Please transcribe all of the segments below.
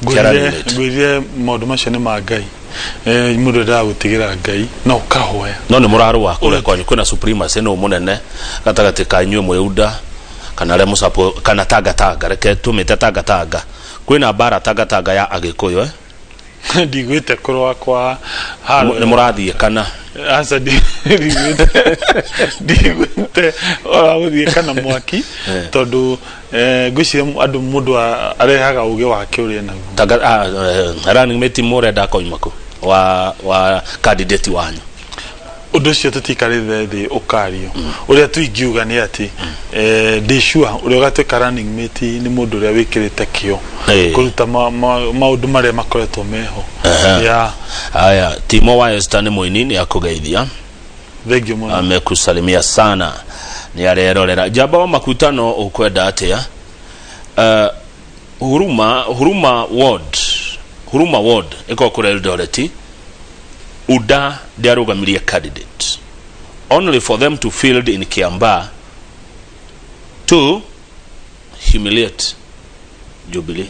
Kĩa running Ngwĩrire mate. Ngwĩrire maũndũ macio nĩ ma Ngai. Mũndũ endaga gũtigĩra Ngai na ũkahoya. No nĩ mũrarũa kũrĩa kwanyu, kwĩna supremacy nũ mũnene gatagatĩ ka inyuĩ mwĩ UDA kana arĩa mũcapo kana tangatanga, reke tũmĩte tangatanga, kwĩna mbara tangatanga ya Agĩkũyũ, eh? Ndigwĩte kũrũa kwa haro. Nĩ mũrathiĩ kana? Aca, ndigwĩte ora gũthiĩ kana mwaki, tondũ ngwĩciria andũ mũndũ arehaga ũgĩ wake ũrĩa naguo. Tanga, running mate mũrenda akoima kũ wa candidate wanyu? Ũndũ ũcio tũtikarĩte thĩ ũkario. Ũrĩa tu ingiuga nĩ atĩ ndĩ sure ũrĩa ũgatuĩka running mate nĩ mũndũ ũrĩa wĩkĩrĩte kĩo kũruta maũndũ marĩa makoretwo meho ya. Haya, Timo wa Esther nĩ mũini, nĩ akũgeithia. Thengiũ mũno. Amekusalimia sana, nĩ arerorera njamba wa makutano. Ũkwenda atĩa? Huruma ward, Huruma ward ĩkorwo kũrĩa Eldoret, UDA ndĩarũgamirie candidate only for them to field in Kiambaa to humiliate Jubilee.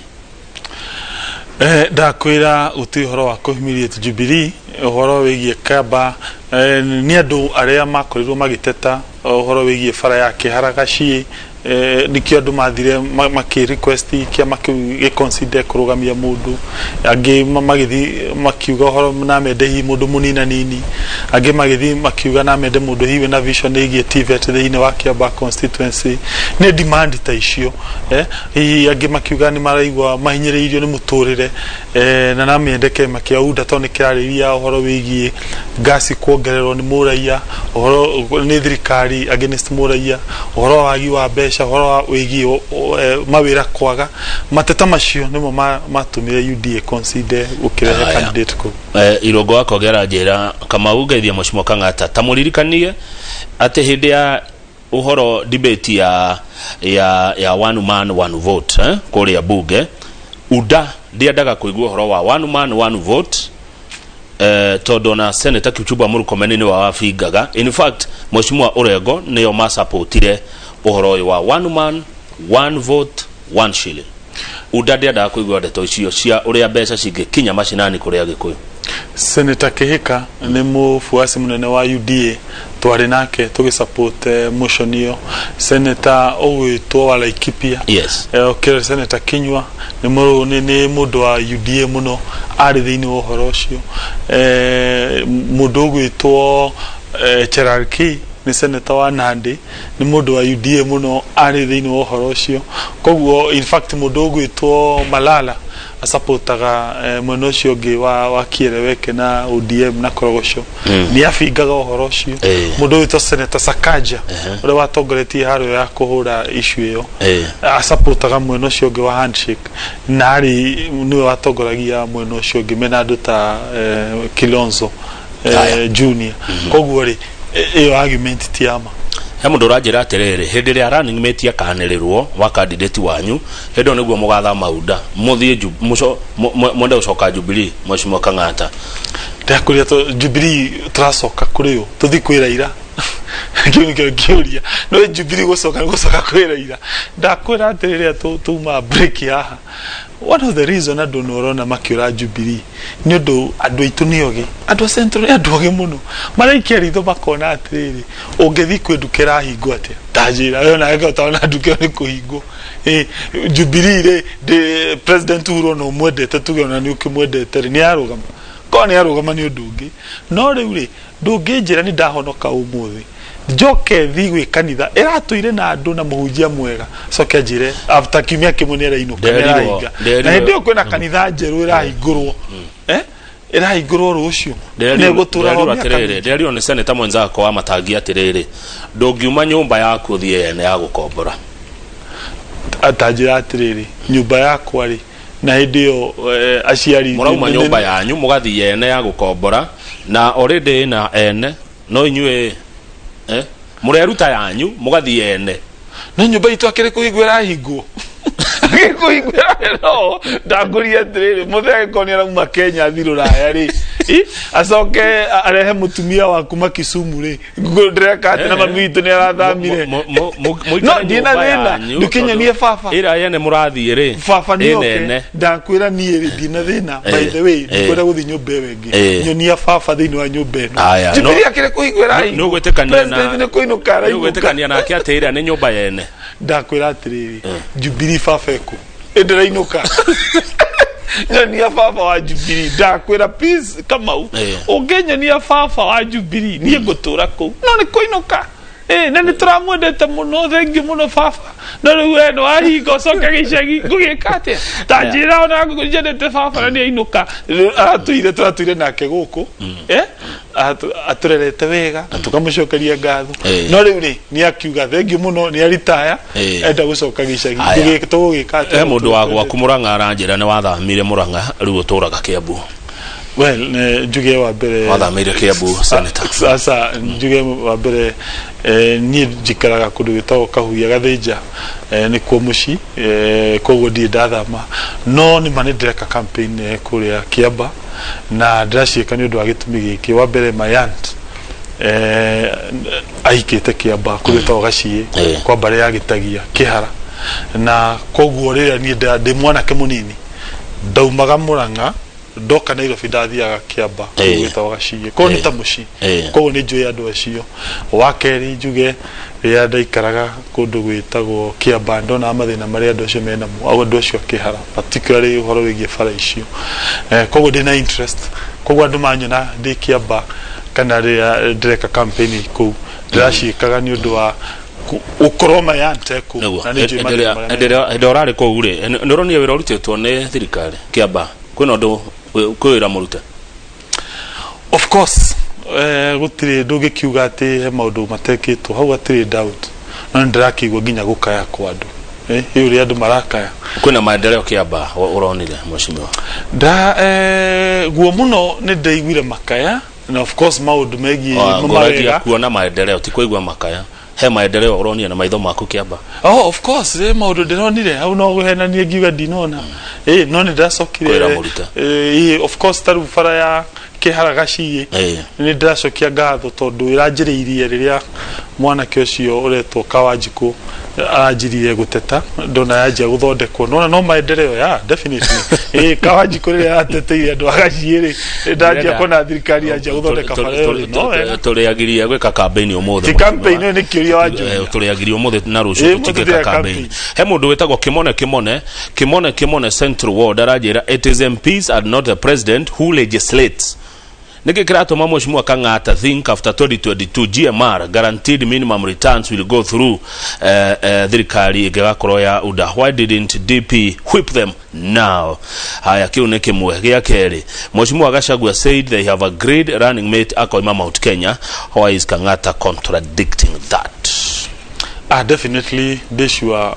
Ndakwĩra gũtirĩ ũhoro wa kũhumiliate Jubilee. Ũhoro wĩgiĩ Kamba, nĩ andũ arĩa makorirwo magĩteta ũhoro wĩgiĩ bara ya Kĩhara Gaciĩ. Nĩkĩo andũ mathire makĩ request kĩama kĩu gĩconsider kũrũgamia mũndũ. Angĩ magĩthiĩ makiuga ũhoro na mende hihi mũndũ mũnina nini, angĩ magĩthiĩ makiuga na mende mũndũ hihi wĩna vision ĩgiĩ TVET thĩinĩ wa Kiambaa constituency. Nĩ demand ta icio. Hihi angĩ makiuga nĩ maraigua mahinyĩrĩirio nĩ mũtũrĩre, na namĩende kĩama kĩa UDA tondũ nĩ kĩrarĩria ũhoro wĩgiĩ ngasi kuongererwo nĩ mũraia, ũhoro nĩ thirikari against mũraia, ũhoro wa wagi wa mbeca, ũhoro wa wĩgiĩ mawĩra kwaga. Mateta macio nĩmo matũmire UDA consider gũkĩrehe candidate kũu. Irongo wakongera njĩra Kamau, ngeithia Mheshimiwa Kang'ata, ta mũririkanie atĩ hĩndĩ ya ũhoro debate ya one man one vote, kũrĩa bunge, UDA ndiendaga kũigua ũhoro wa one man one vote, tondũ ona Senator Kipchumba Murkomen nĩ wa wabingaga. In fact, Mheshimiwa Orengo nĩo masapotire ũhoro ũyũ wa one man one vote one shilling. UDA ndiendaga kũigua ndeto icio cia ũrĩa mbeca cingĩkinya macinani kũrĩ Agĩkũyũ. Senator Kihika nĩ mũbuasi mũnene wa UDA, twarĩ nake tũgĩsupport motion ĩyo. Senator ũgwĩtwo wa Laikipia, okay, Senator Kinyua nĩ mũndũ wa UDA mũno, arĩ thĩinĩ wa ũhoro ũcio. Mũndũ ũgwĩtwo Cherargei nĩ senator wa Nandi, nĩ mũndũ wa UDA mũno, arĩ thĩinĩ wa ũhoro ũcio. Koguo in fact mũndũ ũgwĩtwo Malala asapotaga mwena ũcio ũngĩ wa Kieleweke na ODM na Korogoco, nĩ abingaga ũhoro ũcio. Mũndũ ũgwĩtwo Senator Sakaja, ũrĩa watongoretie haro ya kũhũra issue ĩyo, asapotaga mwena ũcio ũngĩ wa handshake na arĩ nĩwe watongoragia mwena ũcio ũngĩ mena andũ ta Kilonzo Junior. Koguo rĩ, ĩyo argument ti ya ma. He mũndũ ũranjĩra atĩrĩrĩ, hĩndĩ ĩrĩa running mate akanĩrĩrwo wa candidate wanyu, hĩndĩ ĩyo nĩguo mũgathama UDA mũthiĩ mwende gũcoka Jubilee. Mheshimiwa Kang'ata. Ndakũria to Jubilee tũracoka kũrĩ ũ? Tũthiĩ kwĩ Raila? Kĩu nĩkĩo kĩũria. No Jubilee gũcoka nĩ gũcoka kwĩ Raila. Ndakwĩra atĩrĩrĩa tuma break haha, one of the reason andũ nĩ ũrona makĩũra Jubilee nĩ ũndũ andũ aitũ nĩ ogĩ, andũ a Central nĩ andũ ogĩ mũno, maraikia ritho makona atĩrĩrĩ, ũngĩthiĩ kwĩ nduka ĩrahingwo atĩa? Tanjĩra we onawe ũtona nduka ĩyo nĩ kũhingwo. Jubilee rĩ, President Uhuru ona ũmwendete, tuge ona nĩ ũkĩmwendete rĩ, nĩ arũgama korwo nĩ arũgama nĩ ũndũ ũngĩ. No rĩu rĩ, ndũngĩnjĩra nĩ ndahonoka ũmũthĩ njoke thi gwĩ kanitha ĩratũire na andũ na mũhunjia mwega, coke anjĩre after kiumia kĩmwe nĩ arainũka, nĩ arahinga. Na hĩndĩ ĩyo kwĩna kanitha njerũ ĩrahingũrwo, ĩrahingũrwo rũciũ nĩ ĩgũtũra ho Nderirwo mĩaka atĩrĩrĩ, mĩingĩ. nderirwo nĩ seneta mwenzako wa Matangi atĩrĩrĩ, ndũngiuma nyũmba yaku ũthiĩ ene ya gũkombora. Atanjĩra atĩrĩrĩ, nyũmba yakwa rĩ, na hĩndĩ ĩyo aciari Mũrauma nyũmba yanyu mũgathiĩ ene ya gũkombora na already ĩna ene, no inyuĩ, mũreruta yanyu mũgathiĩ ene. No nyũmba itũ akĩrĩ kũhingwo, ĩrahingwo, akĩrĩ kũhingwo. No ndangũria atĩrĩrĩ, mũthee angĩkorwo nĩ arauma Kenya athi rũraya rĩ, Acoke arehe mutumia wa kuma Kisumu ri, ndĩreka atĩ na mami witũ nĩ arathamire. No, ndina thĩna, ndũkĩnyonie baba. Ĩrĩa yene mũrathiĩ rĩ? Baba ĩ nĩoke. Nene. Ndakwĩra niĩ rĩ, ndina thĩna, by the way, ndikwenda gũthiĩ nyũmba ĩyo ĩngĩ. Nyonia baba thĩinĩ wa nyũmba ĩno. Aya, Jubilee akĩrĩ kũhingũra. Nĩ ũgwĩtĩkania na President nĩ kũinũka nĩ arainũka. ũgwĩtĩkania nake atĩ ĩrĩa nĩ nyũmba yene? Ndakwĩra atĩrĩrĩ, Jubilee baba ekũ ĩndĩrainũka, nyonia baba wa Jubilee. Ndakwĩra peace Kamau, ũngĩnyonia baba wa Jubilee, niĩ ngũtũra kũu, no nĩ kũinũka. Na nĩ tũramwendete mũno, thengiũ mũno baba, no rĩu we nĩ wahinga ũcoke gĩcagi, ngũgĩka atĩa? Ta njĩra, ona njendete baba na nĩ ainũka. Aratũire, tũratũire nake gũkũ, atũrerete wega na tũkamũcokeria ngatho. No rĩu rĩ, nĩ akiuga thengiũ mũno, nĩ aritaya, enda gũcoka gĩcagi. Aya. Tũgũgĩka atĩa? He mũndũ wa gwaku Mũrang'a aranjĩra nĩ wathamire Mũrang'a, rĩu ũtũraga Kĩambu. Well, njuge wa mbere Wathamĩire Kĩambu, Senator. Sasa njuge wa mbere, niĩ njikaraga kũndũ gwĩtagwo Kahuhia Gathĩnja, nĩkuo mũciĩ, koguo ndirĩ ndathama, no nĩ ma nĩ ndĩreka campaign kũrĩa Kĩamba, na ndĩraciĩka nĩ ũndũ wa gĩtũmi gĩkĩ. Wa mbere, my aunt ahikĩte Kĩamba kũrĩa gwĩtagwo Gaciĩ, kwa mbarĩ ya Gĩtagia Kĩhara, na koguo rĩrĩa niĩ ndĩ mwanake mũnini ndaumaga Mũrang'a ndoka Nairobi, ndathiaga Kĩamba kũndũ gwĩtagwo Gaciĩ, koguo nĩ ta mũciĩ. Koguo nĩ njũĩ andũ acio. Wa kerĩ, njuge rĩrĩa ndaikaraga kũndũ gwĩtagwo Kĩamba, ndonaga mathĩna marĩa andũ acio menamo, au andũ acio a Kĩhara particularly ũhoro wĩgiĩ bara icio, koguo ndĩna interest. Koguo andũ manyona ndĩ Kĩamba kana rĩrĩa ndĩreka campaign kũu, ndĩraciĩkaga nĩ ũndũ wa gũkorwo mayante kũu na nĩ njũĩ mathĩna marĩa Hĩndĩ ĩrĩa ũrarĩ kũu rĩ, nĩ ũronire wĩra ũrutĩtwo nĩ thirikari Kĩamba? Kwĩna ũndũ, kwĩ wĩra mũrute? Of course, gũtirĩ ndũngĩkiuga atĩ he maũndũ matekĩtwo hau, hatirĩ doubt, no nĩ ndĩrakĩigua nginya gũkaya kwa andũ, ĩ ũrĩa andũ marakaya. Kwĩna maendeleo Kĩamba ũronire, mheshimiwa? Nda guo mũno nĩ ndaiguire makaya, na of course maũndũ megiĩ Ngũragia mawega. Kuona maendeleo, ti kũigua makaya. He maendeleo ũronire na maitho maku Kĩamba? Oh, of course, maũndũ ndĩronire hau, no gũhenanie ngiuga ndinona, no nĩ ndĩracokire. Kwĩra mũrute. Of course, ta rĩu bara ya Kĩhara Gaciĩ, nĩ ndĩracokia ngatho tondũ ĩranjĩrĩirie rĩrĩa mwanake ũcio ũretwo Kawanjikũ aranjirie gũteta, ndona yanjia gũthondekwo, nona no maendeleo ya definitely. Kawanjikũ rĩrĩa ateteire andũ a Gaciĩ rĩ, ndanjia kuona thirikari yanjia gũthondeka bara ĩyo rĩ, no wega. Tũrĩagiria gwĩka campaign ũmũthĩ. Ti campaign, ĩyo nĩ kĩũria wanjũria. Tũrĩagiria ũmũthĩ na rũciũ Ĩ, tũtingĩka mũtũtĩra campaign. campaign. He mũndũ wĩtagwo Kĩmone Kĩmone Kĩmone Kĩmone Central Ward aranjĩra it is MPs and not the president who legislates. Nĩkĩ kĩratũma Mheshimiwa Kang'ata think after 2022 GMR, guaranteed minimum returns, will go through thirikari ĩngĩgakorwo ya UDA? Why didn't DP whip them now? Haya, kĩu nĩ kĩmwe. Gĩa kerĩ, Mheshimiwa Gachagua said they have agreed running mate akoima Mount Kenya. Why is Kang'ata contradicting that? Ah, definitely ndĩ sure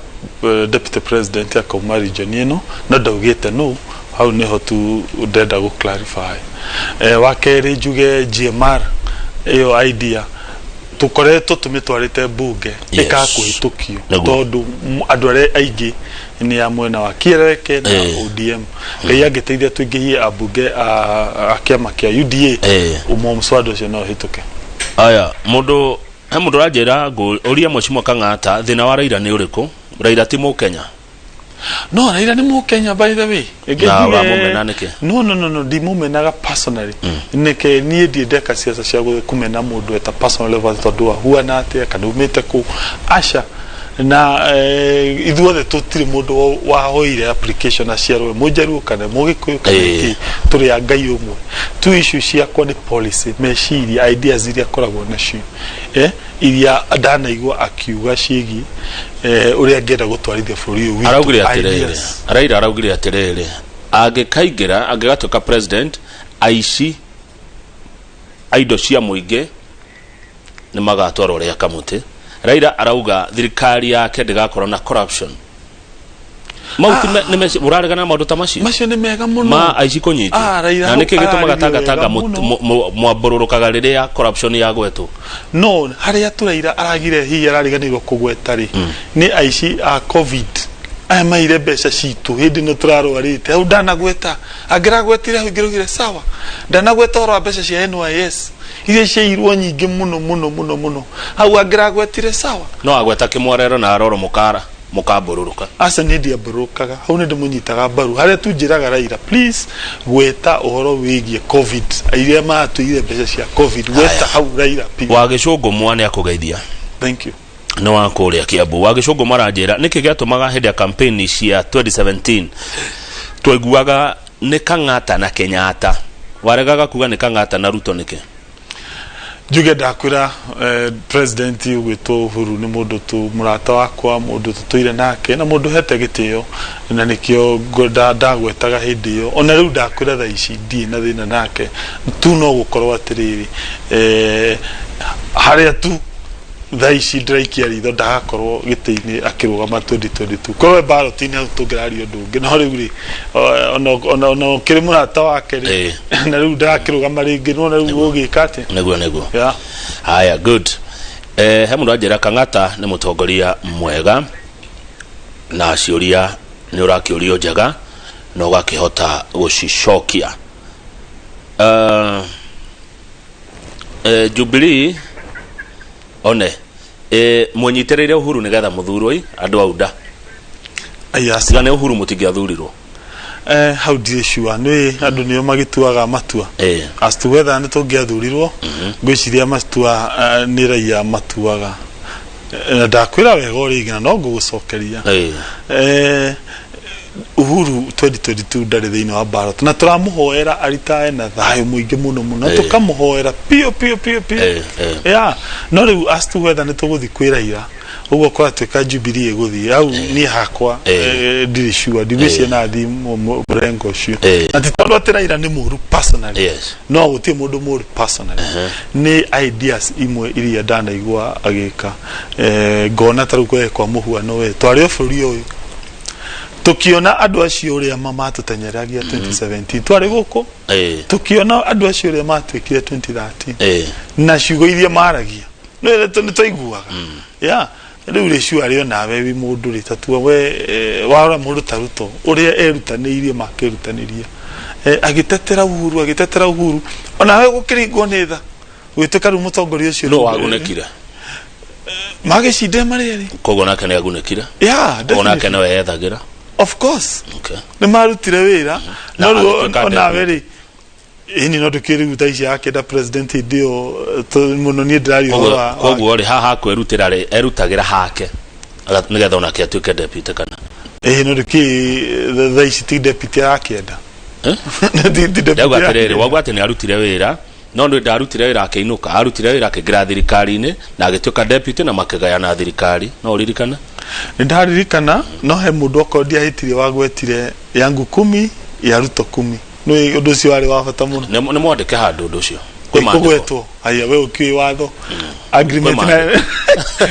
deputy president akauma region ĩno, no ndaugĩte no hau nĩho tu ndenda gũ clarify. Wa kerĩ, njuge GMR ĩyo idea tũkoretwo tũmĩtwarĩte mbunge, ĩkaga kũhĩtũkio tondũ andũ arĩa aingĩ nĩ a mwena wa Kiereke na ODM. Ngai angĩteithia tũingĩhie ambunge a kĩama kĩa UDA, ũmwe mũswada ũcio no ũhĩtũke. Aya, mũndũ he mũndũ ũranjĩra ũrie Mheshimiwa Kang'ata thĩna wa Raila nĩ ũrĩkũ. Raila ti Mũkenya? No, Raila nĩ Mũkenya, by the way. Reke Na ũramũmena nĩkĩ? No, ndimũmenaga personally. Nĩke niĩ ndirĩ ndeka ciaca cia kũmena mũndũ eta personal level tondũ ahuana atĩa kana umĩte kũ, aca. Na ithuothe tũtirĩ mũndũ wahoire application aciarwo mũjaruo kana mũgĩkũyũ kana kĩ, tũrĩ a Ngai ũmwe tu. Issue ciakwa nĩ policy, meciria, ideas iria akoragwo nacio, iria ndanaigua akiuga ciĩgiĩ ũrĩa angĩenda gũtwarithia bũrũri ũyũ witũ. Araugire atĩrĩrĩ, Ideas. Raila araugire atĩrĩrĩ, angĩkaingĩra, angĩgatuĩka president, aici a indo cia mũingĩ nĩ magatwarwo rĩa kamũtĩ. Raila arauga thirikari yake ndĩgakorwo na corruption. Mau ti ũraregana na maũndũ ta macio? Macio nĩ mega mũno. Ma aici kũnyitwo? Ah, Raila Na nĩkĩ gĩtũmaga araririe Tanga Tanga wega mũno. mwambũrũrũkaga rĩrĩa corruption yagwetwo? No harĩa tũraira aragire, hihi arariganĩirwo kũgweta rĩ, nĩ aici a COVID. Aya maire mbeca citũ hĩndĩ ĩno tũrarwarĩte. Hau ndanagweta, angĩragwetire hau ingĩraugire sawa. Ndanagweta ũhoro wa mbeca cia NYS iria ciairwo nyingĩ mũno mũno mũno mũno, hau angĩragwetire sawa. No agweta Kimwarero na Aroro mũkara mũkambũrũrũka. Aca, niĩ ndiambũrũrũkaga hau, nĩ ndĩmũnyitaga mbaru harĩa tu njĩraga Raila, please gweta ũhoro wĩgiĩ COVID, iria matũire mbeca cia COVID, gweta Haya. hau Raila please. Wa Gĩcũngũ mwa nĩ akũgeithia. Thank you. Nĩ wa kũrĩa Kiambu. Wa Gĩcũngũ maranjĩra nĩkĩ gĩatũmaga hĩndĩ ya campaign cia 2017 twaiguaga nĩ Kang'ata na Kenyatta, waregaga kuga nĩ Kang'ata na Ruto nĩkĩ? Njuge ndakwĩra, president ũgwĩtwo Uhuru nĩ mũndũ tu mũrata wakwa, mũndũ tũtũire nake na mũndũ hete gĩtĩo, na nĩkĩo ndagwetaga hĩndĩ ĩyo. Ona rĩu ndakwĩra thaa ici ndirĩ na thĩna nake tu, no gũkorwo atĩrĩrĩ, harĩa tu thaa ici ndĩraikia ritho ndagakorwo gĩtĩ-inĩ akĩrũgama 2022. Korwo ballot-inĩ hau tũngĩraria ũndũ ũngĩ, no rĩu rĩ, ona ũkĩrĩ mũrata wake rĩ, na rĩu ndarakĩrũgama rĩngĩ, nĩwona rĩu ũgĩka atĩa? Nĩguo. Yeah. Haya, good. He mũndũ anjĩra Kang'ata nĩ mũtongoria mwega na ciũria nĩ ũrakĩũrio njega na ũgakĩhota gũcicokia. Jubilee one mũnyitĩrĩire Uhuru nĩgetha mũthurwo i andũ aunda? Aya. Tiga nĩ Uhuru mũtingĩathurirwo. Hau ndirĩ sure, nĩ andũ nĩo magĩtuaga matua as to whether nĩ tũngĩathurirwo. Ngwĩciria matua nĩ raia matuaga. Na ndakwĩra wega o rĩngĩ na no ngũgũcokeria, Uhuru 2022 ndarĩ thĩinĩ wa ballot, na tũramũhoera aritae na thayũ mũingĩ mũno mũno, tũkamũhoera piũ piũ piũ piũ. Yeah. No rĩu as to whether nĩ tũgũthiĩ kwĩ Raila ũguo kwatuĩka Jubilee ĩgũthiĩ hau, niĩ hakwa ndirĩ sure, ndigwĩciria na thiĩ mũrengo ũcio. Na ti tondũ atĩ Raila nĩ mũru personally, no gũtirĩ mũndũ mũru personally, nĩ ideas imwe iria ndanaigua agĩka, ngona ta rĩu kwa mũhuano, we twarĩ o bũrũri ũyũ tũkĩona andũ acio ũrĩa matũteng'eragia 2017, twarĩ gũkũ tũkĩona andũ acio ũrĩa matuĩkire 2013 na ciugo iria maragia nĩ twaiguaga ya rĩu rĩ sure rĩ onawe wĩ mũndũ rĩ tatua we, warora mũndũ ta Ruto ũrĩa erutanĩirie makĩrutanĩria, agĩtetera Uhuru, agĩtetera Uhuru, onawe gũkĩringwo nĩ tha gwĩtuĩka rĩu mũtongoria ũcio. No wagunĩkire. Magĩcinde marĩ erĩ. Koguo nake nĩ agunĩkire. Yeah. Koguo nake Definitely. nĩwe yethagĩra. Of course. Nĩ marutire wĩra. Na no rĩu agĩtuĩka onawe rĩ, ĩni no ndũkĩrĩ rĩu thaa ici akĩenda president hĩndĩ ĩyo, mũno niĩ ndĩraria ũhoro Koguo rĩ, haha kwĩrutĩra rĩ, erutagĩra hake nĩgetha onake atuĩke deputy kana? Ĩĩ, no ndũkĩ thaa ici ti deputy arakĩenda. Eh? Ti deputy Ndauga atĩrĩrĩ, arakĩenda. wauga atĩ nĩ arutire wĩra, no nĩ ndarutire wĩra akĩinũka, arutire wĩra akĩingĩra thirikari-inĩ na agĩtuĩka deputy na makĩgayana thirikari, no ũririkane? Nĩ ndaririkana, no he mũndũ okorwo ndiahĩtirie wagwetire yangu kumi ya Ruto kumi, nĩ ũndũ ũcio warĩ wa bata mũno. Nĩ mwandĩke handũ ũndũ ũcio kwĩ maandĩko. Kũgwetwo aya, we ũkiũĩ watho agreement Kwĩ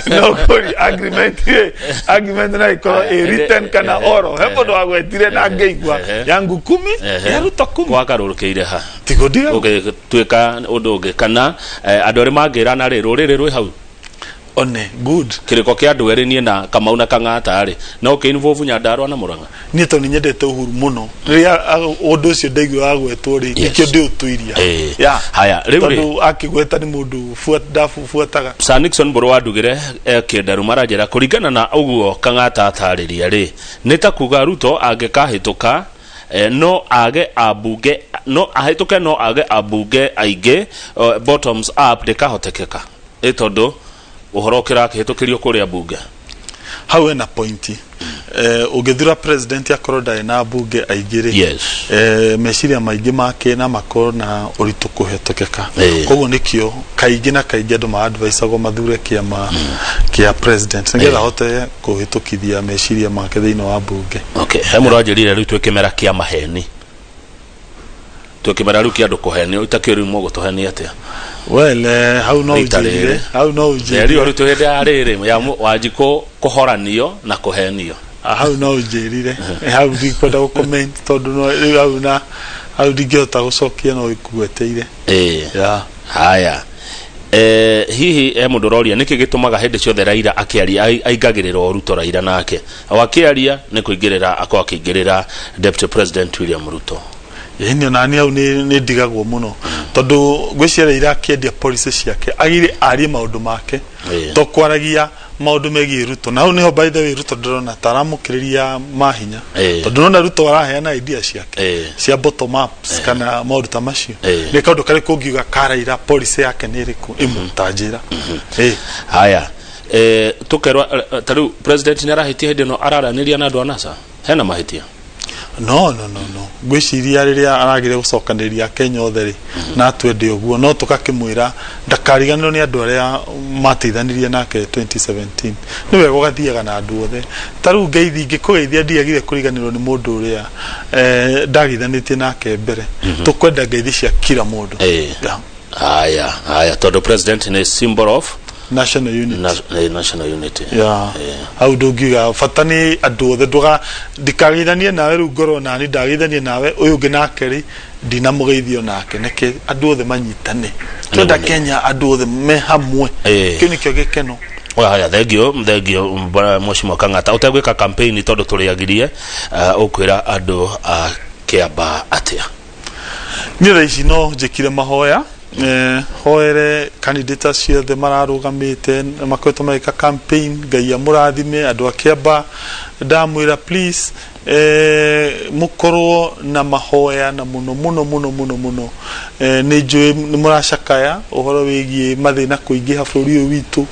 na no kũri agreement ĩ, agreement na ikorwo Aya, ĩ written kana oral. He mũndũ wagwetire na ngĩigua yangu kumi ya Ruto kumi. Gwakarũrũkĩire ha? Tigo ndiga. Ũgĩtuĩka ũndũ ũngĩ kana andũ arĩa mangĩrana rĩ, rũrĩrĩ rwĩ hau? One good. Kĩrĩko kĩa andũ erĩ, niĩ na Kamau na Kang'ata rĩ, no kĩ involve Nyandarua na Mũrang'a? Niĩ tondũ nĩ nyendete Uhuru mũno, rĩrĩa ũndũ ũcio ndaigua wagwetwo rĩ, nĩkĩo ndĩũtũiria. Yeah. Haya, rĩu rĩ, tondũ akĩgweta nĩ mũndũ ndabuataga. Sir Nixon Mbũrũ wa Ndugĩre, Kĩendaru maranjĩra kũringana na ũguo Kang'ata atarĩria rĩ, nĩ ta kuga Ruto angĩkahĩtũka, no age ambunge, no ahĩtũke, no age ambunge aingĩ, bottoms up ndĩkahotekeka ĩ tondũ ũhoro ũkĩrakĩhĩtũkĩrio kũrĩa mbunge. Hau hena point. Ũngĩthura president akorwo ndarĩ na mbunge aingĩ rĩ, meciria maingĩ make na makorwo na ũritũ kũhetũkĩka. Koguo nĩkĩo kaingĩ na kaingĩ andũ ma-advisagwo mathure kĩama kĩa president nĩgetha ahote kũhĩtũkithia meciria make thĩinĩ wa mbunge. Okay, he mũndũ anjĩrire rĩu twĩ kĩmera kĩa maheni, twĩ kĩmera rĩu kĩa andũ kũhenio, itakĩũĩ rĩu mũgũtũhenia atĩa? Well, hau no Rita ũnjĩrire rĩrĩ. Hau no rĩo ũnjĩrire. Rĩu twĩ hĩndĩ ya rĩrĩ ya Wanjikũ kũhoranio na kũhenio. Ah, hau no ũnjĩrire. Hau ndikwenda gũ-comment tondũ no rĩu hau na hau ndingĩhota gũcokia, no ngweteire. Yeah. Haya. Hihi he mũndũ ũroria nĩkĩ gĩtũmaga hĩndĩ ciothe Raila akĩaria aingagĩrĩra o Ruto? Raila nake o akĩaria nĩ kũingĩrĩra akorwo akĩingĩrĩra Deputy President William Ruto. Ĩni onani hau nĩ ndigagwo mũno, tondũ ngwĩciria Raila akĩendia policy ciake agire arie maũndũ make, to kwaragia maũndũ megiĩ Ruto. Na hau nĩho, by the way, Ruto ndĩrona ta aramũkĩrĩria mahinya, tondũ nona Ruto araheana idea ciake cia bottom ups kana maũndũ ta macio. Nĩ kaũndũ karĩkũ ũngiuga ka Raila, policy yake nĩ ĩrĩkũ ĩmwe ta njĩra? Haya, tukerwa ta rĩu president nĩ arahĩtia hĩndĩ ĩno araranĩria na andũ a NASA, hena mahĩtia? No, no, no, no, ngwĩciria rĩrĩa aragire gũcokanĩrĩria Kenya othe rĩ, na twende ũguo, no tũgakĩmwĩra ndakariganĩrwo nĩ andũ arĩa mateithanirie nake 2017. Nĩ wega ũgathiaga na andũ othe. Ta rĩu ngeithi ingĩkũgeithia, ndiagire kũriganĩrwo nĩ mũndũ ũrĩa ndageithanĩtie nake mbere. Tũkwenda ngeithi cia kila mũndũ. Yeah. Haya, haya, tondũ president nĩ symbol of national unity. National unity. Yeah. Hau ndũngiuga bata nĩ andũ othe, ndũga ndikageithanie nawe rĩu ngorwo nani ndageithanie nawe, ũyũ ũngĩ nake rĩ ndinamũgeithio nake. Nĩkĩ andũ othe manyitane? Twenda Kenya andũ othe me hamwe. Kĩu nĩkĩo gĩkeno. Oya, haya, thengio, thengio Mheshimiwa Kang'ata. Ũtegwĩka campaign tondũ tũrĩagirie, ũkwĩra andũ a Kĩamba atĩa? Niĩ thaa ici no njĩkire mahoya, hoere candidate ciothe mararũgamĩte na makoretwo magĩka campaign. Ngai amũrathime. Andũ a Kĩamba ndamwĩra, please, mũkorwo na mahoya na mũno mũno mũno mũno mũno. Nĩ njũĩ nĩ mũracakaya ũhoro wĩgiĩ mathĩna kũingĩha bũrũri ũyũ witũ.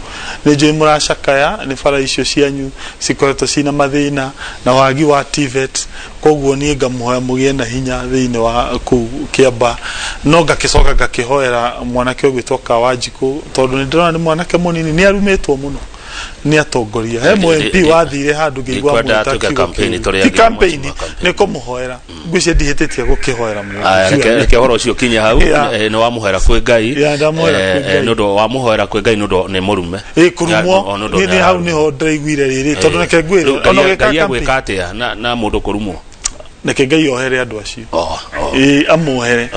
Nĩ njũĩ mũracakaya nĩ bara icio cianyu cikoretwo cina mathĩna na wagi wa TVET. Koguo niĩ ngamũhoya mũgĩe na hinya thĩinĩ wa kũu Kĩamba. No ngakĩcoka ngakĩhoera mwanake ũgwĩtwo Kawanjikũ, tondũ nĩ ndĩrona nĩ mwanake mũnini, nĩ arumĩtwo mũno nĩ atongoria. He mũ MP wathire handũ ngĩigua Ndikwenda amwĩta tuĩke kiugo campaign kĩũru. tũrĩa Ti angĩ campaign, mũciĩ wa campaign. nĩ kũmũhoera. Ngwĩciria ndihĩtĩtie gũkĩhoera mũndũ. Aya, reke ũhoro ũcio ũkinye hau. Nĩ wamũhoera kwĩ Ngai. Yeah, ndamũhoera kwĩ Ngai. Nĩ ũndũ wamũhoera kwĩ Ngai nĩ ũndũ nĩ mũrume. Ĩ kũrumwo. O, nĩ ũndũ nĩ hau nĩho ndĩraiguire rĩrĩ, tondũ reke ngwĩre, Rĩu ona Ngai ũgĩka Ngai campaign, agwĩka atĩa na mũndũ kũrumwo? Reke Ngai ohere andũ acio. Oh. Ĩ amuohere,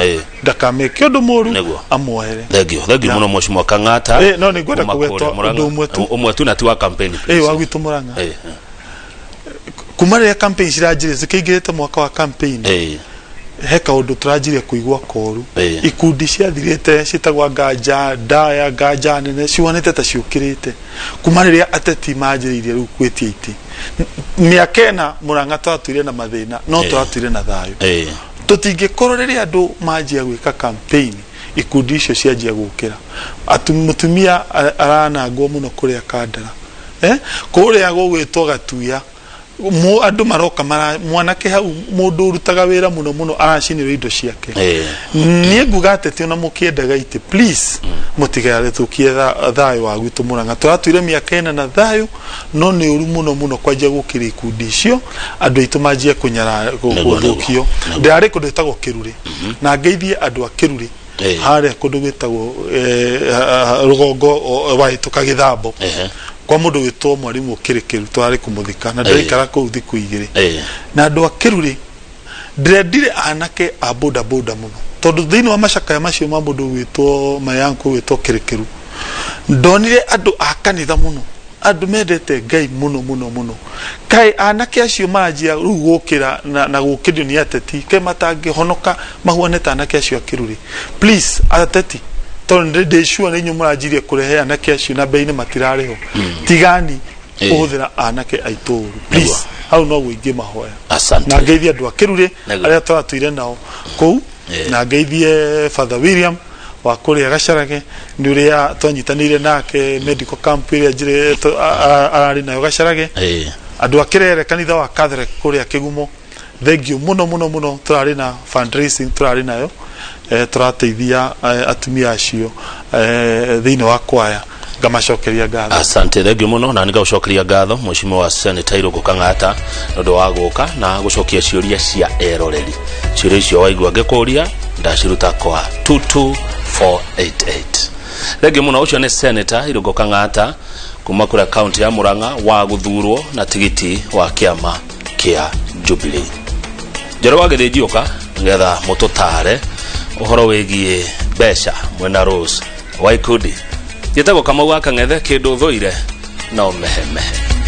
ndakameke ũndũ mũru. Amuohere. Thengio, thengio mũno Mheshimiwa Kang'ata. No nĩ ngwenda Kuma kũgweta kũrĩa Murang'a. ũndũ ũmwe tu. Ũmwe tu na ti wa campaign, Ĩ please. wa gwitũ Murang'a, kuma rĩrĩa campaign ciranjire, cikĩingĩrĩte mwaka wa campaign, he kaũndũ tũranjirie kũigua koru. Ikundi ciathirĩte ciĩtagwo nganja ndaya, nganja nene, cihuanĩte ta ciũkĩrĩte kuma rĩrĩa ateti manjĩrĩirie rĩu gwĩtia itĩ. Mĩaka 4 Murang'a tũratũire na mathĩna, no tũratũire na thayũ. Tũtingĩkorwo rĩrĩa andũ manjia gwĩka campaign, ikundi icio cianjia gũkĩra. Mũtumia aranangwo mũno kũrĩa Kandara, kũrĩa gũgwĩtwo Gatuya. Andũ maroka mara mwanake hau, mũndũ ũrutaga wĩra mũno mũno aracinĩrwo indo ciake. Niĩ nguga ateti, ona mũkĩendaga itĩ, please, mũtigarĩthũkie thayũ wa gwitũ Murang'a. Tũratũire mĩaka 4 na thayũ, no nĩ ũru mũno mũno kwanjia gũkĩra ikundi icio, andũ aitũ manjie kũnyara gũthũkio. Ndĩrarĩ kũndũ gwĩtagwo Kĩrurĩ, na ngeithie andũ a Kĩrurĩ harĩa kũndũ gwĩtagwo rũgongo wahĩtũka Gĩthambo, kwa mũndũ gwĩtwo mwarimũ Kĩrĩkĩru. Twarĩ kũmũthika na ndĩraikara kũu thikũ 2. Na andũ a Kĩrurĩ, ndĩrendire anake a boda boda mũno, tondũ thĩinĩ wa macakaya macio ma mũndũ gwĩtwo mayanko gwĩtwo Kĩrĩkĩru, ndonire andũ a kanitha mũno, andũ mendete Ngai mũno mũno mũno. Kaĩ anake acio maranjia rĩu gũkĩra na gũkĩrio nĩ ateti, kaĩ matangĩhonoka mahuane ta anake acio a Kĩrurĩ? Please, ateti, tondũ ndĩ sure nĩ inyuĩ mũranjirie kũrehe anake acio na mbei-inĩ matirarĩho, tigani kũhũthĩra anake aitũ ũru, please. Hau noguo ingĩmahoya. Asante. Na ngeithie andũ a Kĩrurĩ arĩa tũratũire nao kũu, na ngeithie Father William wa kũrĩa Gacarage, nĩ ũrĩa twanyitanĩire nake medical camp ĩrĩa njĩrĩ ararĩ nayo Gacarage. Andũ a Kĩrere, kanitha wa Catholic kũrĩa Kĩgumo, thank you mũno mũno mũno. Tũrarĩ na fundraising tũrarĩ nayo, tũrateithia atumia acio thĩinĩ wa kwaya. Ngamacokeria ngatho. Asante, thengio mũno, na nĩngagũcokeria ngatho Mheshimiwa Senator Irũngũ Kang'ata nĩ ũndũ wa gũka na gũcokia ciũria cia eroreri. Ciũria icio waigua ngĩkũria ndaciruta kwa 22488. Thengio mũno. Ũcio nĩ Senator Irũngũ Kang'ata kuma kũrĩa kaunti ya Murang'a, wa gũthurwo na tigiti wa kĩama kĩa Jubilee. Njoro wa Gĩthĩnjiũka nĩgetha mũtũtare ũhoro wĩgiĩ mbeca mwena Rose wa ikundi. Njĩtagwo Kamau wa Kang'ethe, kĩndũ thũire no mehemehe.